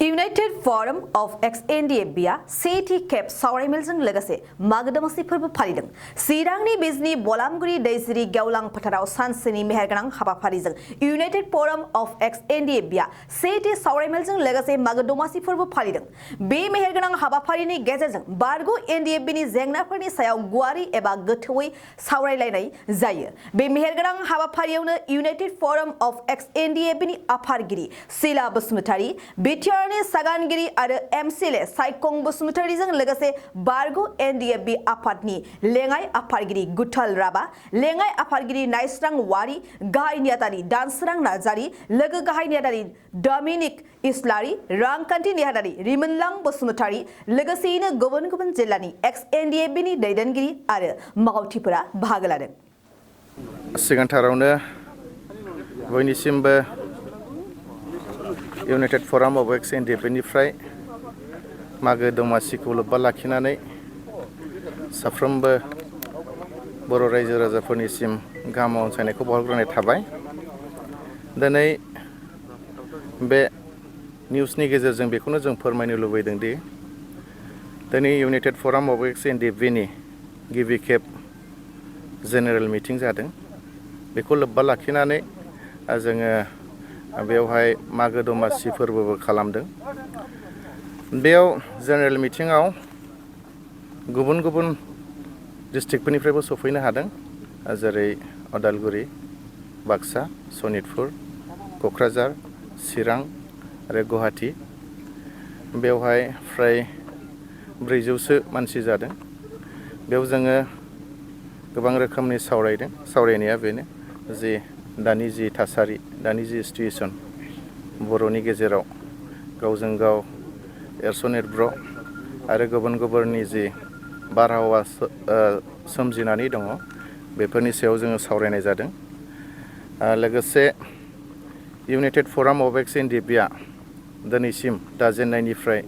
United Forum of Ex-Ndfb सेथि खेब सावरायमेलजों लोगोसे मागो दमासि फोरबो फालिदों। चिरांनि बिजनी बलामगुरि दैजिरि गेवलां फोथाराव सानसेनि मेहेरगोनां हाबाफारिजों United Forum of Ex-Ndfb सेथि सावरायमेलजों लोगोसे मागो दमासि फोरबो फालिदों। बे मेहेरगोनां हाबाफारिनि गेजेरजों बारगो एनडिएफबिनि जेंनाफोरनि सायाव गुवारै एबा गोथौयै सावरायलायनाय जायो। बे मेहेरगोनां हाबाफारियावनो United Forum of Ex-Ndfbनि आफादगिरि शीला बसुमतारी, बिटिआर सागानगिरि आरो एमसिएलए साइखं बसुमतारीजों लोगोसे बारगो एनडिएफबि आफादनि लेङाइ आफादगिरि गुथाल राबा, लेङाइ आफादगिरि नायस्रां वारि, गाहाय नेहाथारि दानसोरां नार्जारि, लोगो गाहाय नेहाथारि डमिनिक इस्लारि, रांखान्थि नेहाथारि रिमोनलां बसुमतारी, लोगोसेयैनो गुबुन गुबुन जिल्लानि एक्स-एनडिएफबिनि दैदेनगिरि आरो मावथिफोरा बाहागो लादों। सिगांथारावनो बयनिसिमबो United Forum of Ex-Ndfbनिफ्राय मागो दमासिखौ लोब्बा लाखिनानै साफ्रोमबो बर' रायजो राजाफोरनिसिम गाहाम अनसायनायखौ बावहरग्रोनाय थाबाय। दिनै बे निउसनि गेजेरजों बेखौनो जों फोरमायनो लुबैदों दि दिनै United Forum of Ex-Ndfbनि गिबि खेब जेनेरेल मिटिं जादों। बेखौ लोब्बा लाखिनानै जोङो बेवहाय मागो दमासि फोरबोबो खालामदों। बेयाव जेनेरेल मिटिंआव गुबुन गुबुन डिस्ट्रिक्टफोरनिफ्रायबो सफैनो हादों, जेरै उदालगुरि, बाक्सा, सनितपुर, क'क्राझार, चिरां आरो गुवाहाटी। बेवहाय फ्राय 400सो मानसि जादों। बेयाव जोङो गोबां रोखोमनि सावरायनाया बेनो जे दानि जि थासारि, दानि जि सिटुएसन बर'नि गेजेराव गावजों गाव एरसन एरब्र' आरो गुबुन गुबुननि जि बारहावा सोमजिनानै दङ, बेफोरनि सायाव जोङो सावरायनाय जादों। लोगोसे United Forum of Ex-Ndfb दिनैसिम दाजेननायनिफ्राय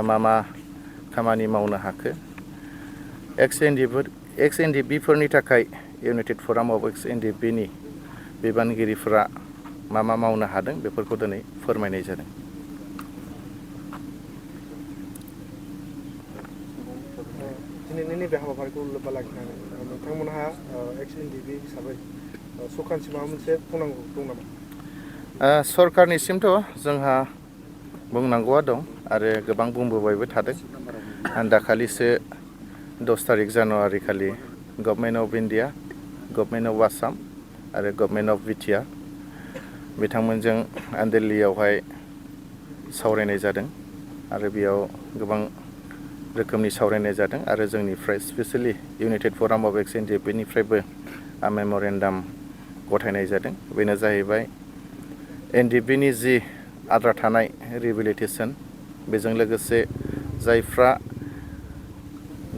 मा खामानि मावनो हाखो, Ex-Ndfbफोरनि थाखाय United Forum of Ex-Ndfbनि बिबानगिरिफोरा मा मावनो हादों, बेफोरखौ दिनै फोरमायनाय जादों। दिनैनि नैबे हाबाफारिखौ लोब्बा लाखिनानै नोंथांमोनहा Ex-Ndfb हिसाबै सरकारनिसिम माबा मोनसे बुंनांगौ दं नामा? सरकारनिसिमथ' जोंहा बुंनांगौआ दं आरो गोबां बुंबोबायबो थादों। दाखालिसो 10 तारिख जानुवारि खालि government of India, government of Assam आरो गभर्नमेन्ट अफ बिटिआर बिथांमोनजों दिल्लीयावहाय सावरायनाय जादों आरो बेयाव गोबां रोखोमनि सावरायनाय जादों आरो जोंनिफ्राय स्पेसियेलि United Forum of Ex-Ndfbनिफ्रायबो मेम'रेन्डाम गथायनाय जादों। बेनो जाहैबाय एनडिएफबिनि जि आद्रा थानाय रिहेबिलिटेसन, बेजों लोगोसे जायफ्रा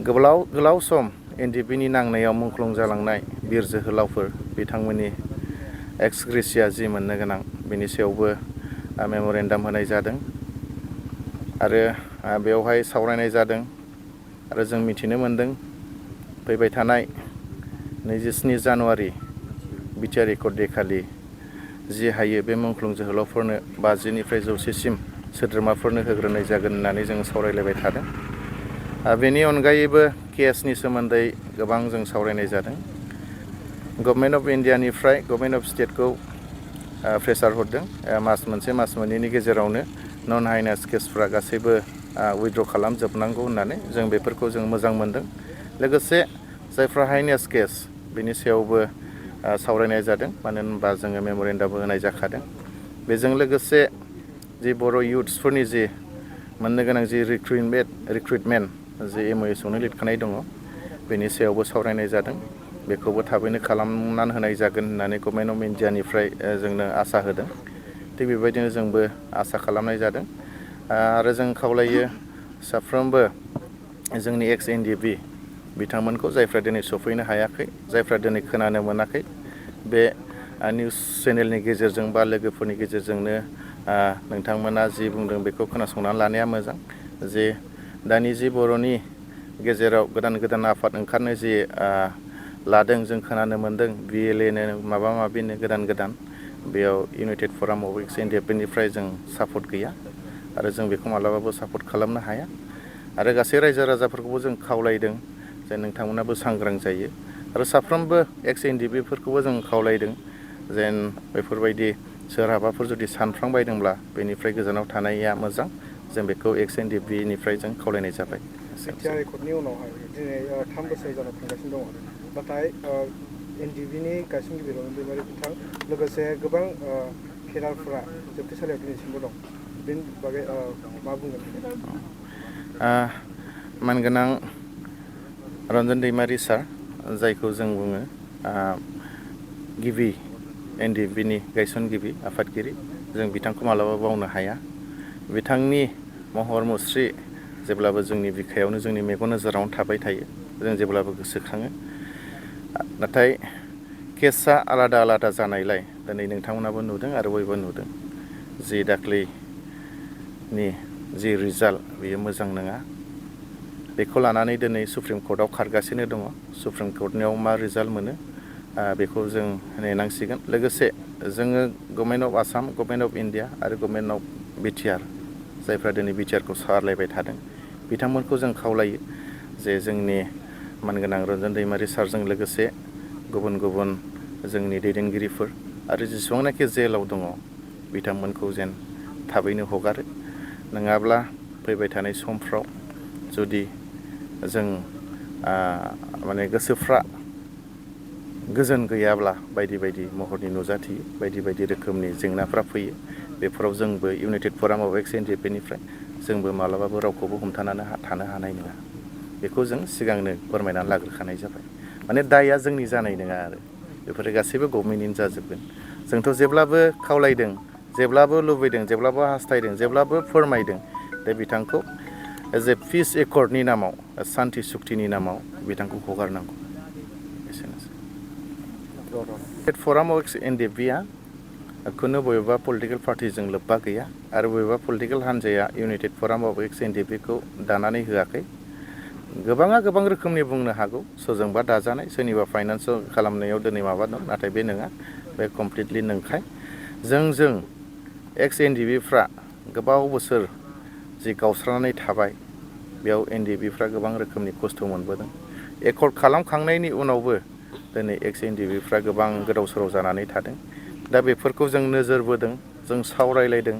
गोलाव सम एनडिएफबिनि नांनायाव मुंख्लं जालांनाय बिर जोहोलावफोर, बिथांमोननि एक्स ग्रेसिया जि मोननो गोनां, बेनि सायावबो मेम'रेन्डाम होनाय जादों आरो बेवहाय सावरायनाय जादों। आरो जों मिथिनो मोन्दों फैबाय थानाय 27 जानुवारि बिटिआर रेकर्ड डे खालि जि हायो बे मुंख्लं जोहोलावफोरनो 50निफ्राय 100सिम सोद्रोमाफोरनो होग्रोनाय जागोन होननानै जों सावरायलायबाय थादों। बेनि अनगायैबो केसनि सोमोन्दै गोबां जों सावरायनाय जादों। गभर्नमेन्ट अफ इन्डियानिफ्राय गभर्नमेन्ट अफ स्टेटखौ प्रेसार हरदों मास मोनसे मास मोननैनि गेजेरावनो नन हाइनास केसफ्रा गासैबो उइथड्र खालामजोबनांगौ होननानै जों बेफोरखौ जों मोजां मोनदों। लोगोसे जायफ्रा हाइनास केस, बेनि सायावबो सावरायनाय जादों, मानो होनबा जोङो मेम'रेन्डामबो होनाय जाखादों। बेजों लोगोसे जि बर' इयुथ्सफोरनि जि मोननो गोनां जि रिक्रुइटमेन्ट जि MOSआवनो लिरखानाय दङ, बेनि सायावबो सावरायनाय जादों। बेखौबो थाबैनो खालामनानै होनाय जागोन होननानै गभर्नमेन्ट अफ इन्डियानिफ्राय जोंनो आसा होदों। थिग बेबायदिनो जोंबो आसा खालामनाय जादों आरो जों खावलायो साफ्रोमबो जोंनि Ex-Ndfb बिथांमोनखौ, जायफ्रा दिनै सफैनो हायाखै, जायफ्रा दिनै खोनानो मोनाखै, बे निउस चेनेलनि गेजेरजों बा लोगोफोरनि गेजेरजोंनो नोंथांमोना जि बुंदों बेखौ खोनासंनानै लानाया मोजां। जे दानि जि बर'नि गेजेराव गोदान आफाद ओंखारनो जि लादों, जों खोनानो मोन्दों BLAनो माबा माबिनो गोदान बेयाव United Forum of Ex-Ndfbनिफ्राय जों सापर्ट गैया। आरो जों बेखौ मालाबाबो सापर्ट खालामनो हाया आरो गासै रायजो राजाफोरखौबो जों खावलायदों जे नोंथांमोनाबो सांग्रां जायो आरो साफ्रोमबो Ex-Ndbफोरखौबो जों खावलायदों जेन बेफोरबायदि सोरहाबाफोर जुदि सानफ्लांबायदोंब्ला बेनिफ्राय गोजानाव थानाया मोजां जों बेखौ Ex-Ndbनिफ्राय जों खावलायनाय जाबाय। बिटिआर रेकर्डनि उनावहाय दिनै 3 बोसोर जानो थांगासिनो दङ नाथाय एनडिबिनि गायसनगिरि रनजन दैमारि बिथां लोगोसे गोबां केडारफोरा जोबथेसालियाव दिनैसिमबो दं बेनि बागै मा बुंगोन? मानगोनां रन्जन दैमारि सार जायखौ जों बुङो गिबि एनडिबिनि गायसनगिरि आफादगिरि जों बिथांखौ मालाबा बावनो हाया बिथांनि महर मुस्रि जेब्लाबो जोंनि बिखायावनो जोंनि मेगन नोजोरावनो थाबाय थायो जों जेब्लाबो गोसोखाङो नाथाय केसआ आलादा आलादा जानायलाय दिनै नोंथांमोनाबो नुदों आरो बयबो नुदों जि दाख्लैनि जि रिजाल्ट बेयो मोजां नङा बेखौ लानानै दिनै सुप्रिम कर्टआव खारगासिनो दङ सुप्रिम कर्टनियाव मा रिजाल्ट मोनो बेखौ जों नेनांसिगोन लोगोसे जोङो government of Assam government of India आरो गभर्नमेन्ट अफ बिटिआर जायफ्रा दिनै बिटिआरखौ सालायबाय थादों बिथांमोनखौ जों खावलायो जे जोंनि मानगोनां रन्जन दैमारि सारजों लोगोसे गुबुन गुबुन जोंनि दैदेनगिरिफोर आरो जेसेबांनाखि जेलाव दङ बिथांमोनखौ जेन थाबैनो हगारो नङाब्ला फैबाय थानाय समफ्राव जुदि जों माने गोसोफ्रा गोजोन गैयाब्ला बायदि बायदि महरनि नुजाथियो बायदि बायदि रोखोमनि जेंनाफ्रा फैयो बेफोराव जोंबो इउनाइटेड फराम अफ Ex-Ndfbनिफ्राय जोंबो मालाबाबो रावखौबो हमथानानै थानो हानाय नङा बेखौ जों सिगांनो फोरमायनानै लाग्रोखानाय जाबाय माने दाया जोंनि जानाय नङा आरो बेफोरो गासैबो गभर्नमेन्टनिनो जाजोबगोन जोंथ' जेब्लाबो खावलायदों जेब्लाबो लुबैदों जेब्लाबो हास्थायदों जेब्लाबो फोरमायदों दे बिथांखौ एज ए पिस एकर्डनि नामाव सान्ति सुक्तिनि नामाव बिथांखौ हगारनांगौ एसेनोसै। फराम अफ Ex-Ndbआ खुनु बबेबा पलिटिकेल पार्टिजों लोब्बा गैया आरो बबेबा पलिटिकेल हान्जाया इउनाइटेड फराम अफ Ex-Ndbखौ दानानै होआखै गोबाङा गोबां रोखोमनि बुंनो हागौ सोरजोंबा दाजानाय सोरनिबा फाइनान्स खालामनायाव दिनै माबा दं नाथाय बे नङा बे कमप्लिटलि नंखाय जों Ex-Ndbफ्रा गोबाव बोसोर जि गावस्रानानै थाबाय बेयाव Ndbफ्रा गोबां रोखोमनि खस्थ' मोनबोदों एकर्ड खालामखांनायनि उनावबो दिनै Ex-Ndbफ्रा गोबां गोदाव सोराव जानानै थादों दा बेफोरखौ जों नोजोर बोदों जों सावरायलायदों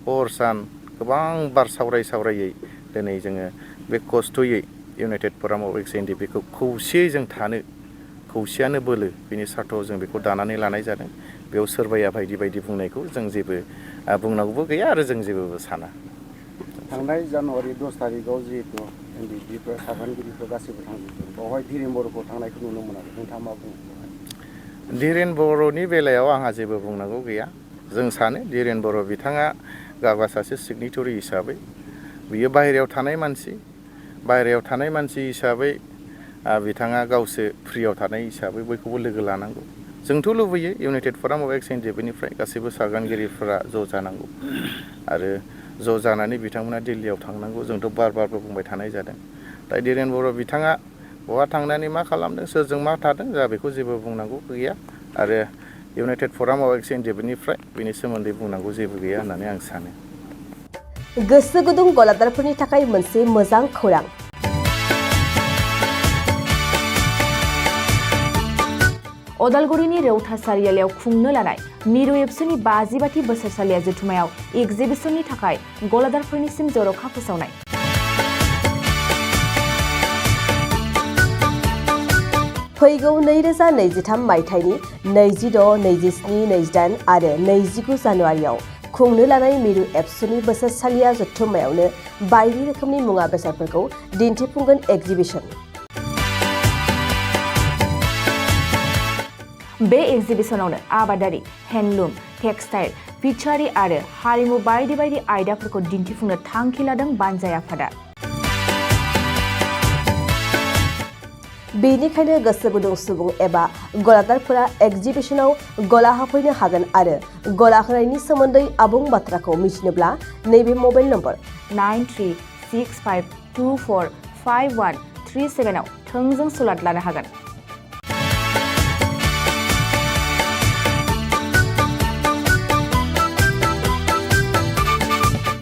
हर सान गोबां बार सावरायै दिनै जोङो बे खस्थ'यै इउनाइटेड फराम अफ Ex-Ndbखौ खौसेयै जों थानो खौसेयानो बोलो बिनि सार्थआव जों बेखौ दानानै लानाय जादों बेयाव सोरबाया बायदि बायदि बुंनायखौ जों जेबो बुंनांगौबो गैया आरो जों जेबो साना। थांनाय जानुवारि 10 तारिखआव जिहेतु एनडिबिफोर सागानगिरिफोर गासैबो थांजोबदों बेवहाय धीरेन बर'खौ थांनायखौ नुनो मोनाखै नोंथाङा मा बुङो? धीरेन बर'नि बेलायाव आंहा जेबो बुंनांगौ गैया जों सानो धीरेन बर' बिथाङा गावहा सासे सिगनेटरि हिसाबै बियो बाहेरायाव थानाय मानसि हिसाबै बिथाङा गावसो फ्रियाव थानाय हिसाबै बयखौबो लोगो लानांगौ जोंथ' लुबैयो इउनाइटेड फराम अफ Ex-Ndbनिफ्राय गासैबो सागानगिरिफोरा ज' जानांगौ आरो ज' जानानै बिथांमोना दिल्लीयाव थांनांगौ जोंथ' बारबो बुंबाय थानाय जादों दा धीरेन बर' बिथाङा बहा थांनानै मा खालामदों सोरजों मा थादों जोंहा बेखौ जेबो बुंनांगौ गैया आरो इउनाइटेड फराम अफ Ex-Ndbनिफ्राय बेनि सोमोन्दै बुंनांगौ जेबो गैया होननानै आं सानो। गोसो गुदुं गलादारफोरनि थाखाय मोनसे मोजां खौरां अदालगुरिनि रौता सारियालियाव खुंनो लानाय मिरु एबसुनि 50 बोसोरसालिया जथुमायाव एक्जिबिसननि थाखाय गलादारफोरनिसिम जर'खा फोसावनाय फैगौ 2023 मायथाइनि 26, 27, 28 आरो 29 जानुवारियाव खुंनो लानाय मिरु एबसुनि बोसोरसालिया जथुमायावनो बायदि रोखोमनि मुवा बेसादफोरखौ दिन्थिफुंगोन एक्जिबिसन बे एक्जिबिसनावनो आबादारि हेन्डलुम टेक्सटाइल फिचारि आरो हारिमु बायदि बायदि आयदाफोरखौ दिन्थिफुंनो थांखि लादों बानजाय आफादा बेनिखायनो गोसो गुदुं सुबुं एबा गलादारफोरा एक्जिबिसनाव गला होफैनो हागोन आरो गला होनायनि सोमोन्दै आबुं बाथ्राखौ मिथिनोब्ला नैबे मबाइल नम्बर 9365245137 आव थोंजों सुलाद लानो हागोन।